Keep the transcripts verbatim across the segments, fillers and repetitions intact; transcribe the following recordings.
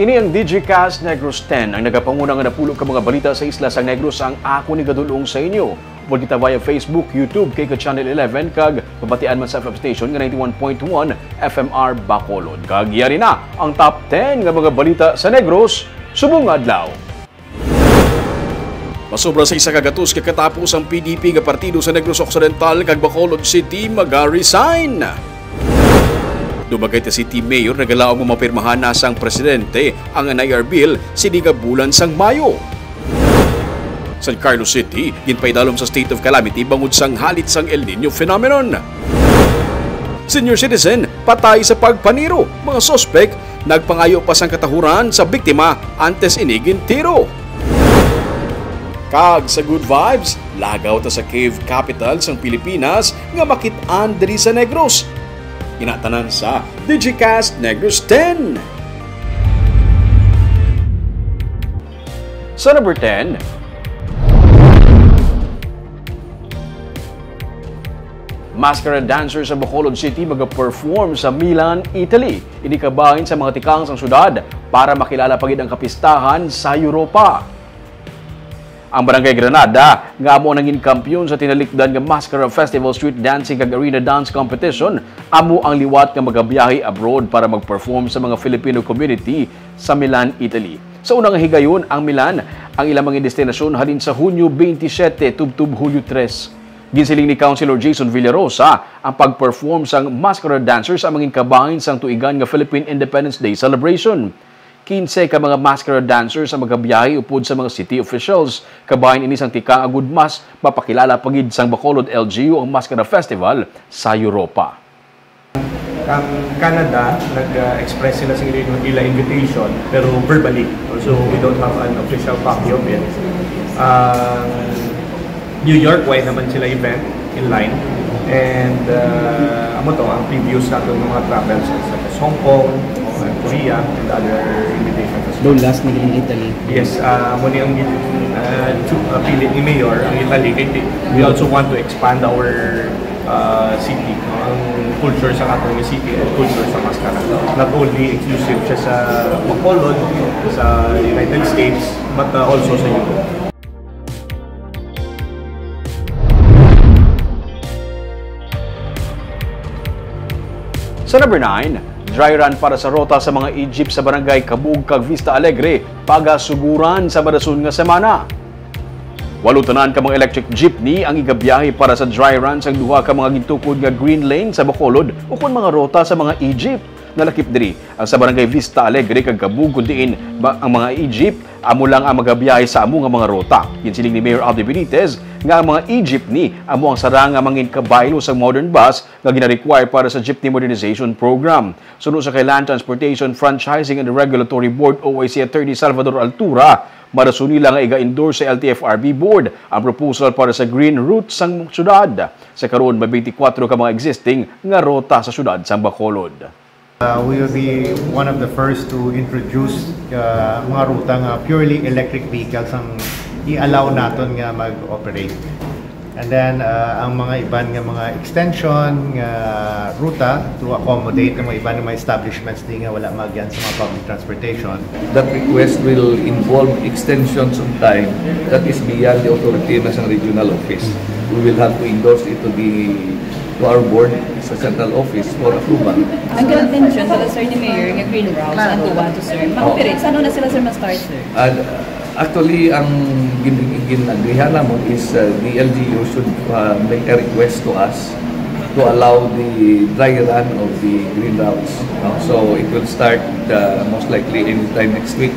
Ini ang Digicast Negros ten, ang nagapanguna nga napulo ka mga balita sa isla sang Negros ang akon igadul-ong sa inyo. Upod kita via Facebook, YouTube, kay ka Channel eleven, kag mabatian man sa F M station nga ninety-one point one F M R Bacolod. Kag yari na ang top ten nga mga balita sa Negros subong nga adlaw. Masobra sa isa ka gatos ka katapos ang P D P nga partido sa Negros Occidental kag Bacolod City maga-resign. Dumaguete City Mayor nagalaom nga mapirmahan na sang presidente ang N I R Bill sini nga bulan sang Mayo. San Carlos City ginpaidalom sa state of calamity bangod sang halit sang El Niño phenomenon. Senior citizen patay sa pagpaniro, mga suspek nagpangayo pa sang katahuran sa biktima antes ini gintiro. Kag sa good vibes, lagaw ta sa cave capital sang Pilipinas nga makit-an diri sa Negros. Ina tanan sa Digicast Negros ten. Sa number ten, Masquerade dancer sa Bacolod City magaperform sa Milan, Italy. Ini kabahin sa mga tikang sang syudad para makilala pa gid ang kapistahan sa Europa. Ang Barangay Granada, nga amo ang nangin kampiyon sa tinalikdan nga Masquerade Festival Street Dancing kag Arena Dance Competition, amo ang liwat nga magabiyahe abroad para mag-perform sa mga Filipino community sa Milan, Italy. Sa una nga higayon, ang Milan ang ilang mga destinasyon halin sa Hunyo twenty-seven tubtob Hulyo tres. Ginsiling ni Councilor Jason Villarosa, ang pag-perform sang masquerade dancers ang mangin kabahin sang tuigan nga Philippine Independence Day celebration. Kinse ka mga masquerade dancers ang magabiyahe upod sa mga city officials. Kabahin ini sang tikang agud mas mapakilala pa gid sang Bacolod L G U ang Masquerade Festival sa Europa. Ang Canada, nag-express sila sa ila, ila invitation, pero verbally. So, we don't have an official copy of it. Ang New York, way naman sila event in line. And uh, amo to, ang previous nato ng mga travels sa sa Hong Kong, uh, Korea, and other invitations as well. Doon last, naging Italy. Yes, uh, amo ni ang uh, chu- uh, pili ni Mayor, ang Italy. Kay ti- we also want to expand our uh, city, no? Ang culture sa atong city and culture sa Mascara. Not only exclusive siya sa Bacolod, sa United States, but uh, also sa Europe. Sa number nine, dry run para sa rota sa mga E-jeep sa Barangay Cabug kag Vista Alegre, pagasuguran sa madason nga semana. Walo tanan ka mga electric jeepney ang igabiyahe para sa dry run sang duha ka mga gintukod nga green lane sa Bacolod ukon mga rota sa mga E-jeep. Nalakip diri ang sa Barangay Vista Alegre kag Cabug, kun diin ba ang mga E-jeep amo lang ang magabiyahe sa amo nga mga rota. Ginsiling ni Mayor Abdi Benitez nga ang mga E-jeepney amo ang sarang nga mangin kabaylo sang modern bus nga gina-require para sa Jeepney Modernization Program. Suno sa kay Land Transportation Franchising and Regulatory Board, O I C, Attorney Salvador Altura, madason nila nga iga-endorse sa L T F R B Board ang proposal para sa green route sang syudad. Sa karon, may twenty-four ka mga existing nga rota sa syudad sang Bacolod. Uh, we will be one of the first to introduce uh, mga ruta nga purely electric vehicles ang i-allow naton nga mag-operate. And then, uh, ang mga iban nga mga extension nga ruta to accommodate ang mga iban nga mga establishments di nga wala magyan sa mga public transportation. That request will involve extensions of time that is beyond the authority na sa regional office. We will have to endorse it to the to our board sa central office for approval. Ang ginatention pala, sir, ni Mayor nga green routes, ang tuwa to, sir. Mga Oo. Pirit, sa ano na sila, sir, ma-start, sir? And, uh, actually, ang gin-, gin-, ginagrihan namon is, uh, the L G U should, uh, make a request to us to allow the dry run of the green routes, no? So, it will start, uh, most likely anytime next week.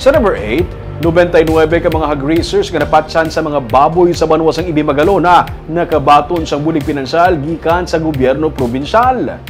Sa number eight, nobenta y nuebe ka mga hog raisers nga napatsan sa mga baboy sa banwa sang Ibi Magalona nakabaton sang bulig pinansyal gikan sa gobyerno probinsyal.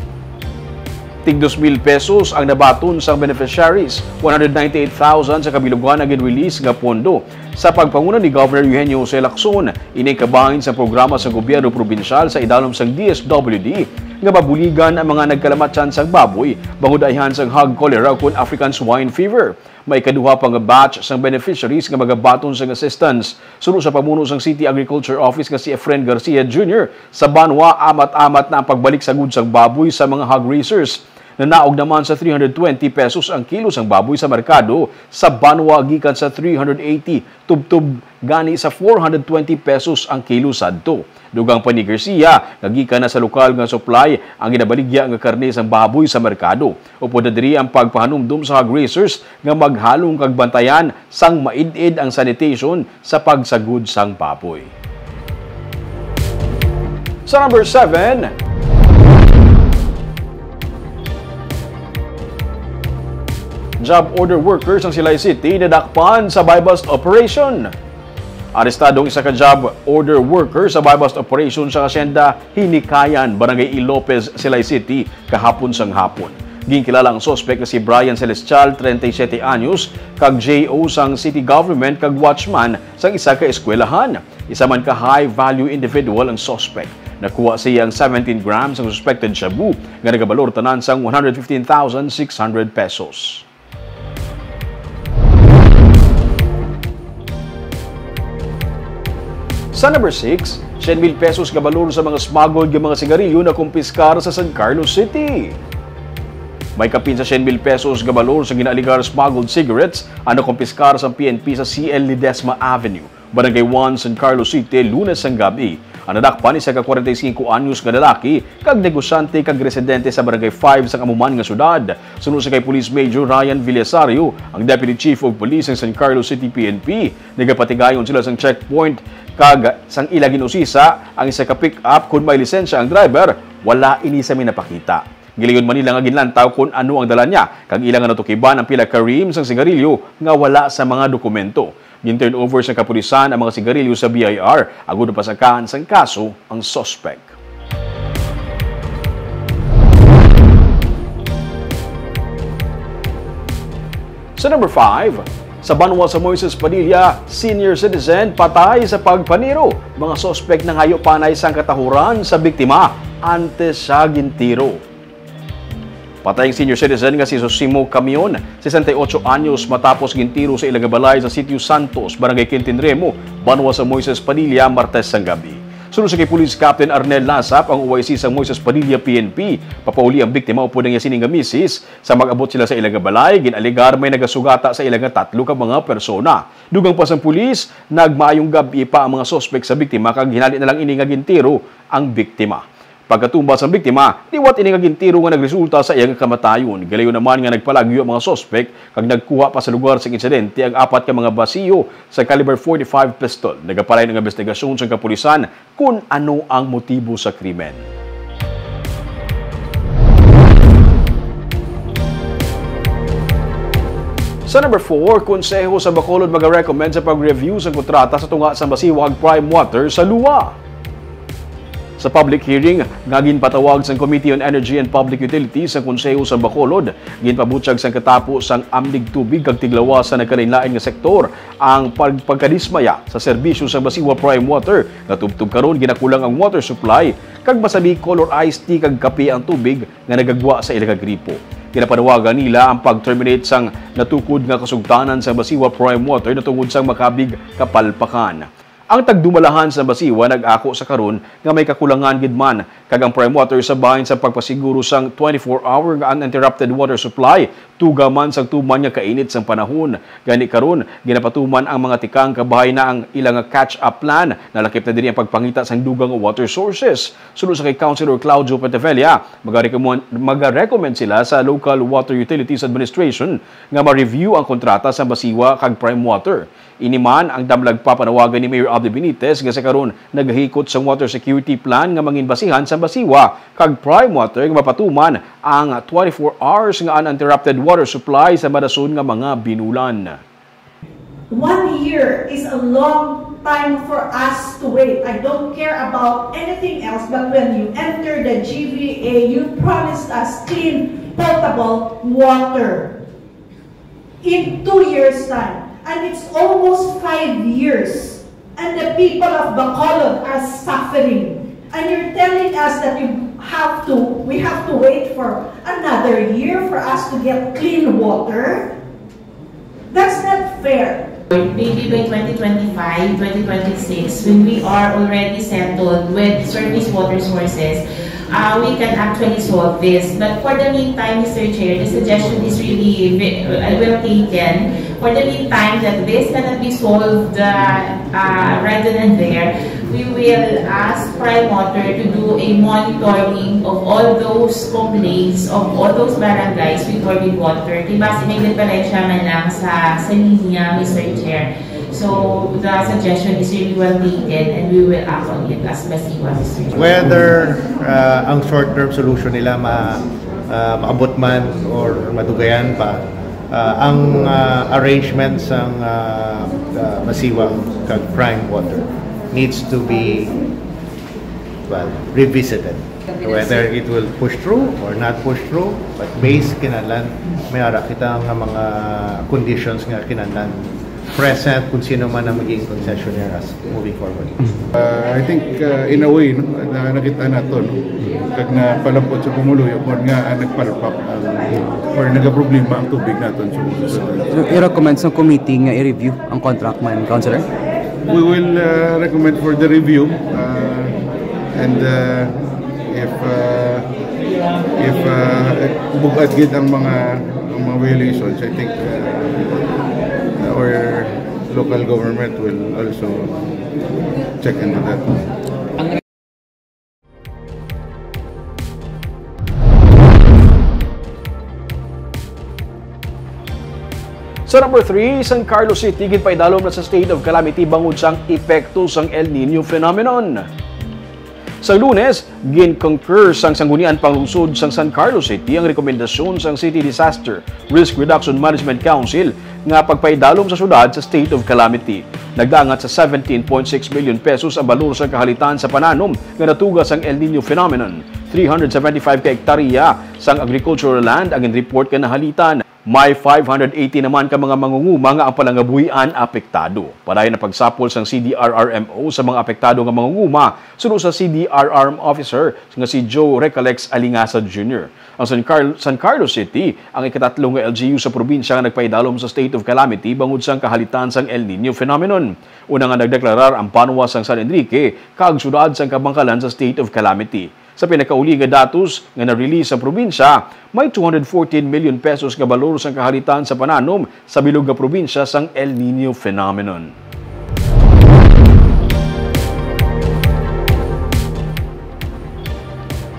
Tig dos mil pesos ang nabaton sang beneficiaries, one hundred ninety-eight thousand sa kabilugan ang gin-release nga pondo. Sa pagpanguna ni Governor Eugenio Jose Lacson, ini ang kabahin sa programa sa gobyerno probinsyal sa idalom sang D S W D nga mabuligan ang mga nagkalamatsan sang baboy bangod ayhan sang hog cholera ukon African swine fever. May ikaduha pa nga batch sang beneficiaries nga magabaton sang assistance. Suno sa pamuno sang City Agriculture Office nga si Efren Garcia Junior, sa banwa amat-amat na ang pagbalik sa goods sang baboy sa mga hog raisers. Nanaog naman sa three hundred twenty pesos ang kilo sang baboy sa merkado sa banwa gikan sa three hundred eighty, tubtob gani sa four hundred twenty pesos ang kilo sadto. Dugang pa ni Garcia nga gikan na sa lokal nga supply ang ginabaligya nga karne sang baboy sa merkado. Upod na diri ang pagpahanumdom sa hog raisers nga maghalong kag bantayan sang maid-id ang sanitation sa pagsagod sang baboy. Sa number seven, job order worker sang Silay City nadakpan sa buy-bust operation. Arestado ang isa ka job order worker sa buy-bust operation sa Hacienda Hinikayan, Barangay E. Lopez, Silay City, kahapon sang hapon. Ginkilala ang suspek nga si Brian Celestial, treinta y siete anyos, kag J O sang city government kag watchman sang isa ka eskwelahan. Isa man ka high-value individual ang suspek. Nakuha sa iya ang seventeen grams ang suspected shabu nga nagabalor tanan sang one hundred fifteen thousand six hundred pesos. Sa number six, siyam mil pesos nga balor sa mga smuggled nga mga sigarilyo nakumpiskar sa San Carlos City. May kapin sa siyam mil pesos nga balor sa ginaaligar smuggled cigarettes ang nakumpiskar sa P N P sa C L Ledesma Avenue, Barangay one, San Carlos City, Lunes sang gabi. Ang nadakpan isa ka kwarenta y singko anyos nga lalaki kag negosyante kag residente sa Barangay five sang amo man nga syudad. Suno sa kay Police Major Ryan Villasario, ang Deputy Chief of Police sang San Carlos City P N P, nagapatigayon sila sang checkpoint kag sang ila gin-usisa ang isa ka pick-up kon may lisensya ang driver, wala ini sa minapakita. Gilayon man nila nga ginlantaw kon ano ang dala niya, kag ila nga natukiban ang pila ka ream sang sigarilyo nga wala sa mga dokumento. Gin-turn over sa kapulisan ang mga sigarilyo sa B I R agud mapasakaan sang kaso ang suspek. Sa number five, sa banwa sa Moises Padilla, senior citizen patay sa pagpaniro. Mga suspek nangayo panay sang katahuran sa biktima antes siya gintiro. Patay ang senior citizen nga si Sosimo Camion, sesenta y ocho anyos, matapos gintiro sa ila nga balay sa Sitio Santos, Barangay Quintin Remo, banwa sa Moises Padilla, Martes sang gabi. Suno sa kay Police Captain Arnel Lasap, ang O I C sa Moises Padilla P N P, papauli ang biktima upod ang iya sini nga misis. Sa mag-abot sila sa ila nga balay, gin-alegar may nagasugata sa ila nga tatlo ka mga persona. Dugang pa sang pulis, nagmaayong gab-i pa ang mga suspek sa biktima kag hinali na lang ini nga gintiro ang biktima. Pagkatumba sang biktima, liwat ini nga gintiro nga nagresulta sa iya nga kamatayon. Gilayon naman nga nagpalagyo ang mga suspek kag nagkuha pa sa lugar sang insidente ang apat ka mga basiyo sa caliber forty-five pistol. Nagapalain ang investigasyon sang kapulisan kon ano ang motibo sa krimen. Sa number four, Konseho sa Bacolod magarecommend sa pag-review sa kontrata sa tunga sa Masiwag Prime Water sa Lua. Sa public hearing nga ginpatawag sang Committee on Energy and Public Utilities sa Konseho sa Bacolod, ginpabutyag sang katapo sang amlig tubig kag tiglawas sa nagkalainlain nga sektor ang pag-, pagkadismaya sa serbisyo sa Masiwa Prime Water nga tubtob karon ginakulang ang water supply kag masabi color iced tea kag kape ang tubig nga nagagwa sa ila ka gripo. Ginapanawagan nila ang pag-terminate sang natukod nga kasugtanan sa Masiwa Prime Water natungod sang makabig kapalpakan. Ang tagdumalahan sa Masiwa nag-ako sa karon nga may kakulangan gid man, kag ang Prime Water sa bahin sa pagpasiguro sang twenty-four hour nga uninterrupted water supply, tuga man sang tuman nga kainit sang panahon. Gani karon, ginapatuman ang mga tikang kabahay na ang ila nga catch-up plan. Nalakip na diri ang pagpangita sang dugang nga water sources. Suno sa kay Councilor Claudio Petevella, magarekomon-, magarecommend sila sa Local Water Utilities Administration nga ma-review ang kontrata sa Masiwa kag Prime Water. Ini man ang damlag pa panawagan ni Mayor Abdi Benitez nga sa karon nagahikot sang water security plan nga mangin basihan sa Masiwa kag Prime Water nga mapatuman ang twenty-four hours nga uninterrupted water supply sa madason nga mga binulan. One year is a long time for us to wait. I don't care about anything else, but when you enter the G V A, you promised us clean, potable water in two years' time. And it's almost five years. And the people of Bacolod are suffering. And you're telling us that you have to, we have to wait for another year for us to get clean water? That's not fair. Maybe by twenty twenty-five, twenty twenty-six, when we are already settled with surface water sources, uh, we can actually solve this. But for the meantime, Mister Chair, the suggestion is really ve-, uh, well taken. For the meantime, that this cannot be solved uh, uh, right then and there, we will ask Prime Water to do a monitoring of all those complaints of all those barangays with turbid water. Kay basi may diferensya man lang sa, sa linya, Mister Chair. So, the suggestion is really well taken and we will act on it as Masiwa, Mister Chair. Whether uh, ang short-term solution nila ma, uh, maabot man or madugayan pa, uh, ang uh, arrangement sang uh, uh, Masiwa kag Prime Water needs to be, well, revisited. Whether it will push through or not push through, but based kinahanglan, may ara kita nga mga conditions nga kinahanglan present kung sino man ang maging concessionaire as moving forward. Uh, I think uh, in a way, no, na nakita nato, no, kag napalapot sa pumuluyo mo nga uh, nagpalpak uh, or nagaproblema ang tubig naton sa So, i-recommend sa committee nga i-review ang contract man, Councilor? We will uh, recommend for the review uh, and uh, if uh, if uh, bug-at gid ang mga ang mga violations, I think uh, our local government will also check into that. Sa number three, San Carlos City ginpaidalom na sa state of calamity bangod sang epekto sang El Nino phenomenon. Sa Lunes, gin-concur sang Sangguniang Panglungsod sang San Carlos City ang rekomendasyon sang City Disaster Risk Reduction Management Council nga pagpaidalom sa syudad sa state of calamity. Nagdaangat sa seventeen point six million pesos ang balor sang kahalitan sa pananom nga natuga sang El Nino phenomenon. Three hundred seventy-five ka ektarya sang agricultural land ang gin-report nga nahalitan. May five hundred eighty naman ka mga mangunguma nga ang palangabuhian apektado. Padayon ang pagsapol sang C D R R M O sa mga apektado nga mangunguma, suno sa C D R R M officer nga si Joe Recalex Alingasa Junior. Ang San Carl-, San Carlos City ang ikatatlo nga L G U sa probinsya nga nagpaidalom sa state of calamity bangod sang kahalitan sang El Nino phenomenon. Una nga nagdeklarar ang banwa sang San Enrique kag syudad sang Kabankalan sa state of calamity. Sa pinakauli nga datos nga na-release sa probinsya, may two hundred fourteen million pesos nga balor sang kahalitan sa pananom sa bilog nga probinsya sang El Nino phenomenon.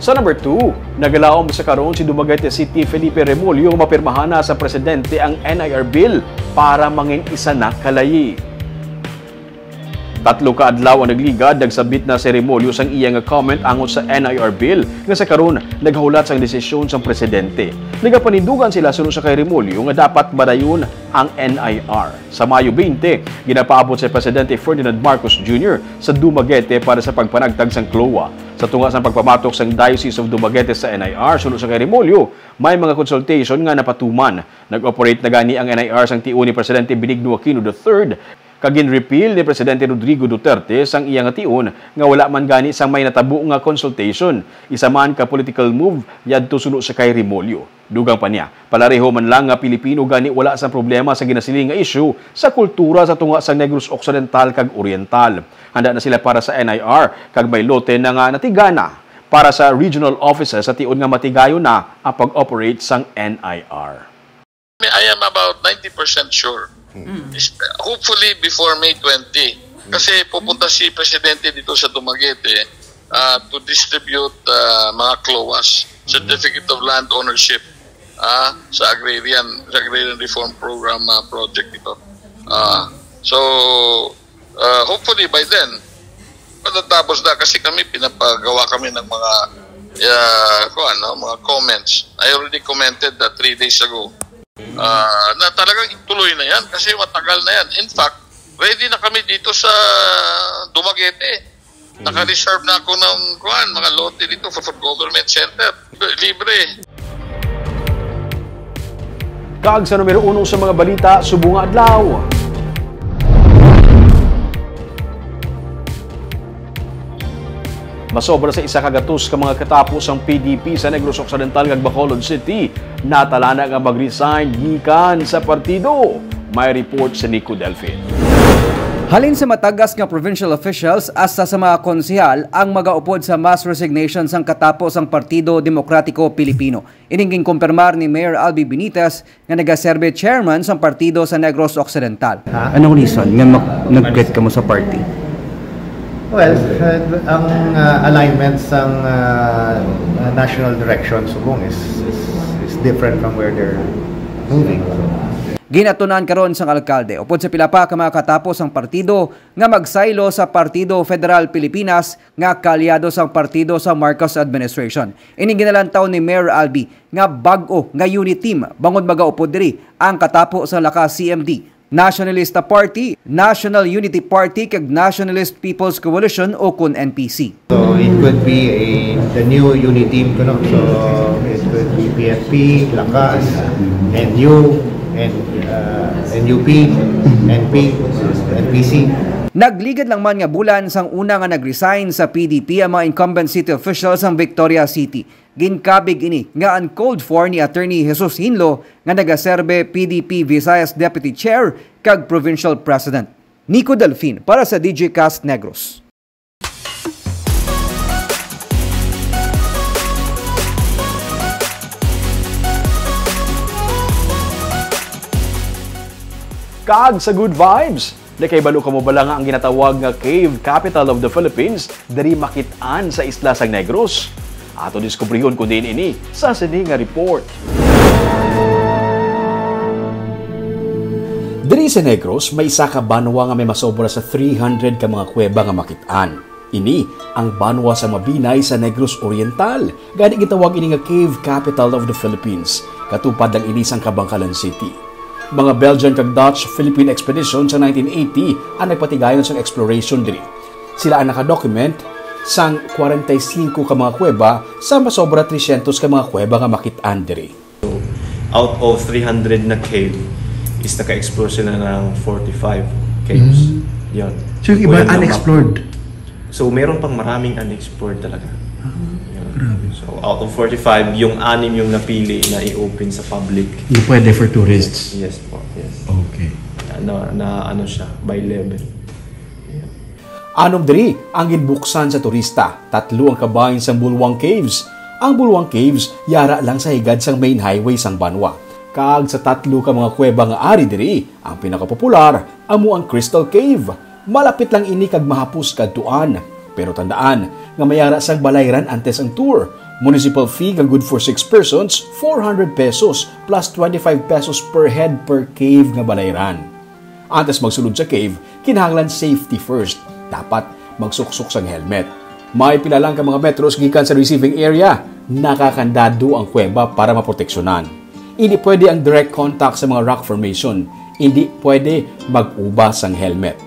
Sa number two, nagalaom sa karon si Dumaguete City Felipe Remollo nga mapirmahan na sa presidente ang N I R bill para mangin isa na ka layi. Tatlo ka adlaw ang nagligad, nagsabit na si Remollo sang iya nga comment angot sa N I R bill nga sa karon naghulat sang desisyon sang presidente. Nagapanindugan sila suno sa kay Remollo nga dapat madayon ang N I R. Sa Mayo twenty, ginapaabot si Presidente Ferdinand Marcos Junior sa Dumaguete para sa pagpanagtag sang CLOA. Sa tunga sang pagpamatok sang Diocese of Dumaguete sa N I R suno sa kay Remollo, may mga consultation nga napatuman. Nag-operate na gani ang N I R sang tion ni Presidente Benigno Aquino the third, kag gin-repeal ni Presidente Rodrigo Duterte sang iya nga tion nga wala man gani sang may natabo nga consultation, isa man ka political move yadto suno sa kay Remollo. Dugang pa niya, palareho man lang nga Pilipino gani wala sang problema sa ginasiling nga isyu sa kultura sa tunga sa Negros Occidental kag Oriental. Handa na sila para sa N I R kag may lote na nga natigana para sa regional offices sa tion nga matigayon na ang pag-operate sang N I R. I am about ninety percent sure. Is- Hopefully before May twenty. Kasi pupunta si Presidente dito sa Dumaguete ah, to distribute ah, mga CLOAs, Certificate of Land Ownership, ah, sa agrarian, sa agrarian reform program ah, project ito. Ah, so uh, hopefully by then, matatapos na kasi kami pinapagawa kami ng mga uh, kuwan, no, mga comments. I already commented that three days ago. Uh, na talagang ituloy na yan kasi matagal na yan. In fact, ready na kami dito sa Dumaguete. Naka-reserve na ako ng kuwan, mga lote dito for, for government center. Libre. Kag sa numero uno sa mga balita subong nga adlaw. Masobra sa isa ka gatos ka mga katapo sang P D P sa Negros Occidental kag Bacolod City, natalana nga mag-resign gikan sa partido. May report si Nico Delfin. Halin sa matagas nga provincial officials hasta sa mga konsehal ang magaupod sa mass resignation sang katapo sang Partido Demokratiko Pilipino. Ining ginkumpirmar ni Mayor Albi Benitez nga nagaserbe chairman sang partido sa Negros Occidental. Ha? Anong reason nga mag-, nag-quit kamo sa party? Well, uh, ang, uh, alignment sang, uh, uh, national direction subong is, is, is different from where they're moving. Ginatun-an karon sang alkalde upod sa pila pa ka mga katapo sang partido nga magsaylo sa Partido Federal Pilipinas nga kaalyado sang partido sa Marcos administration. Ini ginalantaw ni Mayor Albi nga bag-o nga unit team bangod magaupod diri ang katapo sa Lakas C M D, Nationalista Party, National Unity Party, kag Nationalist People's Coalition o kun N P C. So it could be a, the new unity team, kuno. So it could be P F P, Lakas, N U, and, uh, N U P, N P, N P C. Nagligad lang man nga bulan sang una nga nag-resign sa P D P ang mga incumbent city officials sang Victoria City. Ginkabig ini nga uncalled for ni Attorney Jesus Hinlo nga nagaserbe P D P Visayas Deputy Chair kag Provincial President. Nico Delfin para sa D J Cast Negros. Kag sa good vibes, nakahibalo kamo bala nga ang ginatawag nga cave capital of the Philippines diri makit-an sa isla sang Negros? Ato diskubrihon kon diin ini sa sini nga report. Diri sa Negros, may isa ka banwa nga may masobra sa three hundred ka mga kuweba nga makit-an. Ini ang banwa sa Mabinay sa Negros Oriental. Gani gitawag ini nga cave capital of the Philippines. Katupad lang ini sang Kabankalan City. Mga Belgian kag Dutch Philippine Expedition sa nineteen eighty ang nagpatigayon sang exploration diri. Sila ang nakadocument sang kwarenta y singko ka mga kuweba sa masobra tresyentos ka mga kuweba nga makit-an diri. So, out of three hundred na cave, is naka-explore sila ng forty-five caves. Mm. Yun. So, yung iba Kuya, unexplored? So, meron pang maraming unexplored talaga. Ah, Yun. grabe. So, out of forty-five, yung anim yung napili na i-open sa public. Yung pwede for tourists? Yes, yes po. Yes. Okay. Na, na ano siya, by level. Yeah. Anom diri ang ginbuksan sa turista. Tatlo ang kabahin sang Bulwang Caves. Ang Bulwang Caves yara lang sa higad sang main highway sang banwa. Kag sa tatlo ka mga kuweba nga ari diri, ang pinakapopular amo ang Crystal Cave. Malapit lang ini kag mahapos kaadtuan. Pero tandaan nga may ara sang balayran antes ang tour. Municipal fee nga good for six persons, four hundred pesos plus twenty-five pesos per head per cave nga balayran. Antes magsulod sa cave, kinahanglan safety first. Dapat magsuksok sang helmet. May pila lang ka mga metros gikan sa receiving area, nakakandado ang kuweba para maproteksyonan. Hindi pwede ang direct contact sa mga rock formation. Hindi pwede mag-uba sang helmet.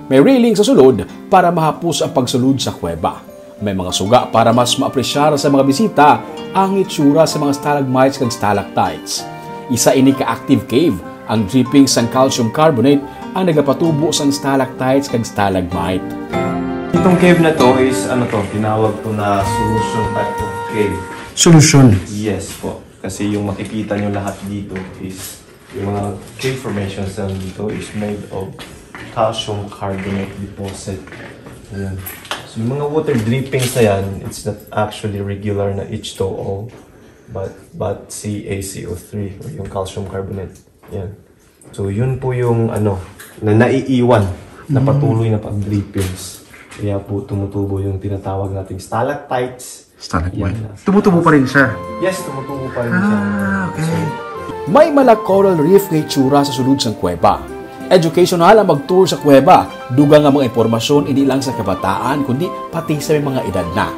May railing sa sulod para mahapos ang pagsulod sa kuweba. May mga suga para mas maapresyar sa mga bisita ang itsura sa mga stalagmites kag stalactites. Isa ini ka active cave, ang dripping sang calcium carbonate ang nagapatubo sang stalactites kag stalagmite. Itong cave na to is, ano to, tinawag to na solution type of cave. Solution? Yes po. Kasi yung makikita nyo lahat dito is, yung mga cave formations na dito is made of calcium carbonate deposit. Ayan. So, yung mga water drippings na yan, it's not actually regular na H two O, but, but C A C O three, or yung calcium carbonate. Yan. So, yun po yung, ano, na naiiwan na Mm. patuloy na pag-drippings. Kaya po tumutubo yung tinatawag nating stalactites. Stalagmite. Yan. Tumutubo pa rin siya? Yes, tumutubo pa rin siya. Ah, okay. So, may mala coral reef nga itsura sa sulod sang kuweba. Educational ang mag-tour sa kuweba. Dugang nga mga impormasyon hindi lang sa kabataan, kundi pati sa may mga edad na.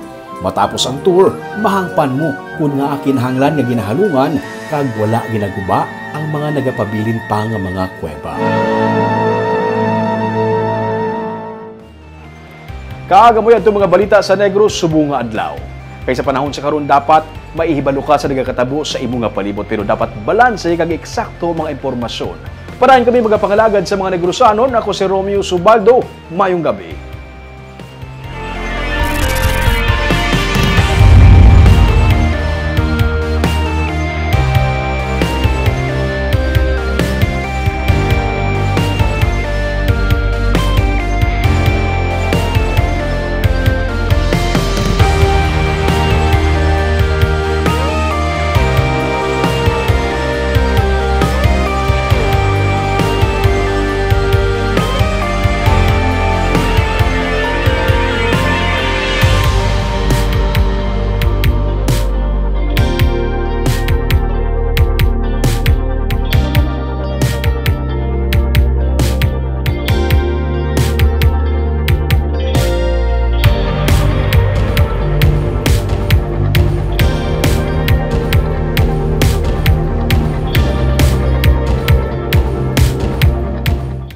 Matapos ang tour, mahangpan mo kung ngaa kinahanglan nga ginahalungan kag wala ginaguba ang mga nagapabilin pa nga mga kuweba. Kag amo yadto mga balita sa Negros subong nga adlaw. Kay sa panahon sa karon, dapat maihibalo ka sa nagakatabo sa imo nga palibot, pero dapat balanse kag eksakto ang mga impormasyon. Para kami magapangalagad sa mga Negrosanon, ako si Romeo Subaldo. Mayong gabi.